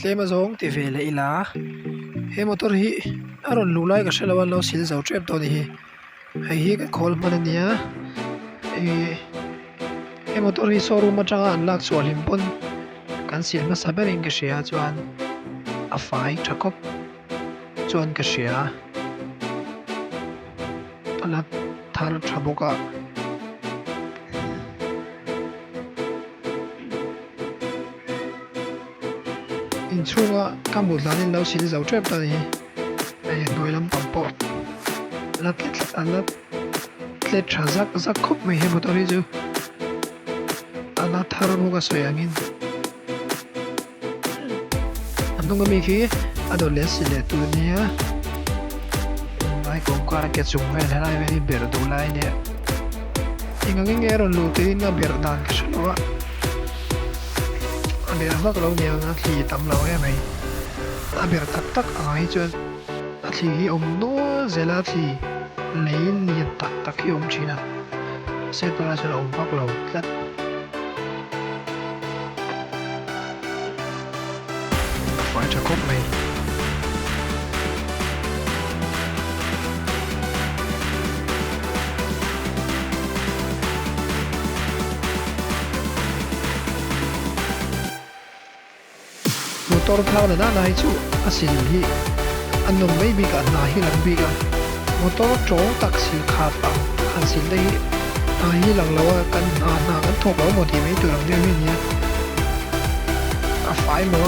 Tlem azawng ti ve leh ila he motor hi a rawn luh lai ka hre lo a an lo sil zo tep tawh a ni hi hei hi kan khawl hman a nia ihh he motor hi showroom atanga an lak chhuah hlim pawn kan sil hmasa berin ka hria chuan a fai tha khawp chuan ka hria a la thar tha bawk a. Inchhunga ka hmuh hlanin lo sil zo tep ta a ni hi hei a hnuai lampang pawh la tlet a la tlet tha zak zak khawp mai he motor hi chu a la thar bawk a sawi angin a hnung ami khi a dawt leh a si leh tur ania ai kawngkar a ke chung vel helai vel hi ber duh lai ania eng angin nge a rawn luh tiin a berh dan ka hre lo a. A ber vak lo nia a thli tam lo em mai a ber tak tak ang hi chuan a thli hi awm nual zel a thli lei lian tak tak hi a awm thin a mahse tunah chuan a awm vak lo tlat. A fai tha khawp mai. Motor thar na nana hi chu a sil hi a nawm mai bik a hna hi lang bik a motor tawng tak sil khat ang han sil te hi hna hi lang lo a kan hna hna kan thawk lo maw tih mai tur ang deuh hi a nia a fai maw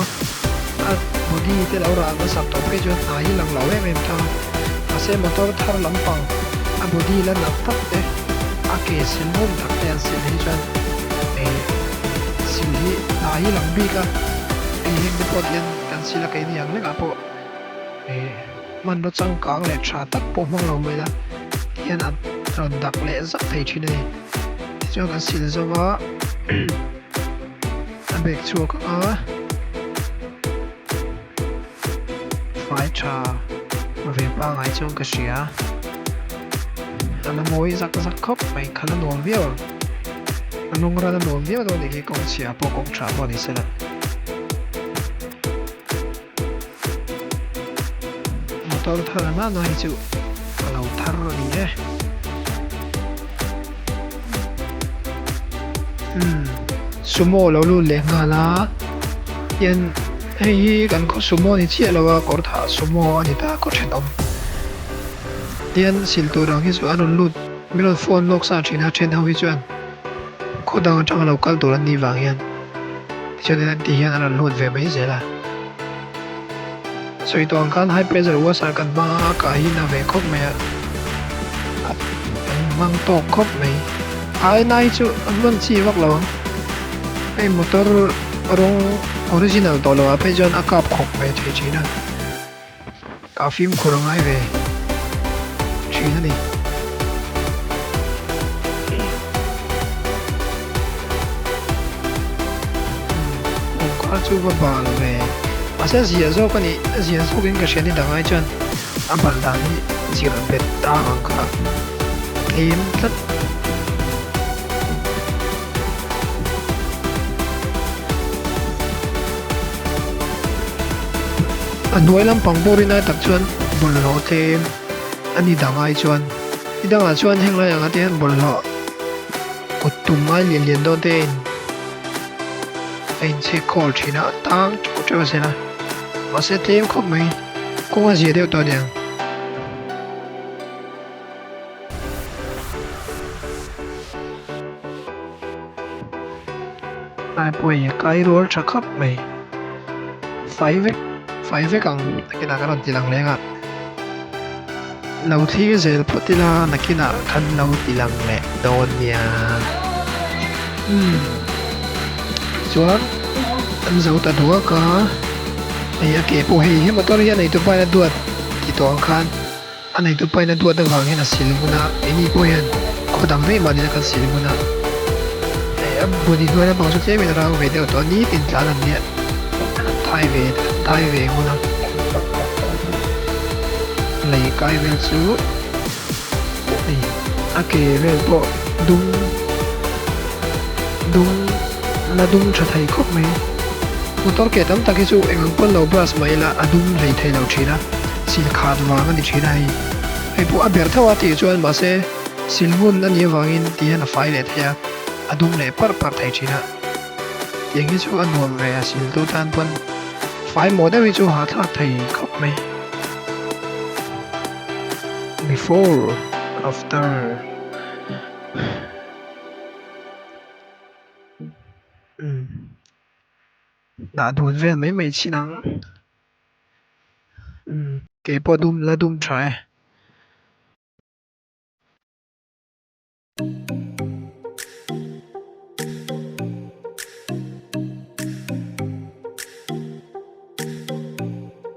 a body te lo rah hmasak tawh phei chuan hna hi lang lo em em thang a mahse motor thar lampang a body la nalh tak te a ke sil ngun tak te an sil hi chuan eh sil hi hna hi lang bik a hei heng te pawh hian kan sil a keini ang lekah pawh eh hmanraw changkang leh tha tak pawh hmang lo mai la tihian a rawn dak leh zak thei thin a ni tichuan kan sil zawm a a bag chhuak ang a. Fai tha ve pangai chuan ka hria a la mawi zak zak khawp mai kha la nuam viau ang a lung ran a nuam viau dawn nih hi kawng chhia pawh kawng tha pawh ni sela motor thar a nana hi chu a lo thar a ni e umm sumo lo lut leh nghal a hian. Hei hi kan khaw sumo a ni chiah lo a kawr thah sumo a ni ta khaw thenawm hian sil tur ang hi chu an rawn lut min rawn phone lawk sa thin a then ho hi chuan khaw dang atanga lo kal tur an nih vang hian tichuan an tih hian an rawn lut ve mai zel a sawi tawh ang khan high pressure washer kan hmang a kah hi na ve khawp mai a kan hmang tawk khawp mai a aina hi chu a hman chi vak lo ang hei motor. Rawng original tawh loh ah phei chuan a kap khawk ve thei thin a, a fimkhur a ngai ve thin a ni. Kawngka chu va bal ve mahse a zia zawk a ni a zia zawkin ka hria ni dang ai chuan a bal dan hi zir bet ta ang kha a tlem tlat. A hnuai lampang pawh rinai tak chuan bawlhhlawh tlem a ni dang ai chuan ni dangah chuan heng lai anga te hian bawlhhlawh kut tum ai lian lian dawn te a in a inchhek khawl thin a a tang teuh teuh a zel a mahse tlem khawp mai kawng a zia deuh tawh aniang. Tlai pawh hi kai rual tha khawp mai fai vek fai vek ang nakinah kan rawn ti lang leng a lo thlir zel phawt ila nakinah kan lo ti lang leh dawn nia umm tichuan an zo ta duak a hei a ke pawh hei he motor hi a neitu pain a duat ti tawh ang khan. A neitu pain a duat avang hian a sil ngun a, keini pawh hian khaw dang daih mahni la kan sil ngun a. Hei a budi hnuai lampang chu tlemin a rang ve deuh tawh a, nitin tlan an nia an thai ve an thai ve ngun a. Lei kai vel chu hei a ke vel pawh dum dum la dum tha thei khawp mai. Motor ke tam tak hi chu eng ang pawn lo brush mah ila a dum hlei thei lo thin a, sil khat vang a ni thin a hei. Hei pawh a ber tho a tih chuan mahse sil ngun a nih avangin ti hian a fai leh thei a, a dum leh parh parh thei thin a. Tiang hi chu a nuam ve a sil tu tan pawn fai maw deuh hi chu hahthlak thei khawp mai. Before, after. Umm dah dun vel mai mai chin ang. Umm keipawh dum la dum tha e.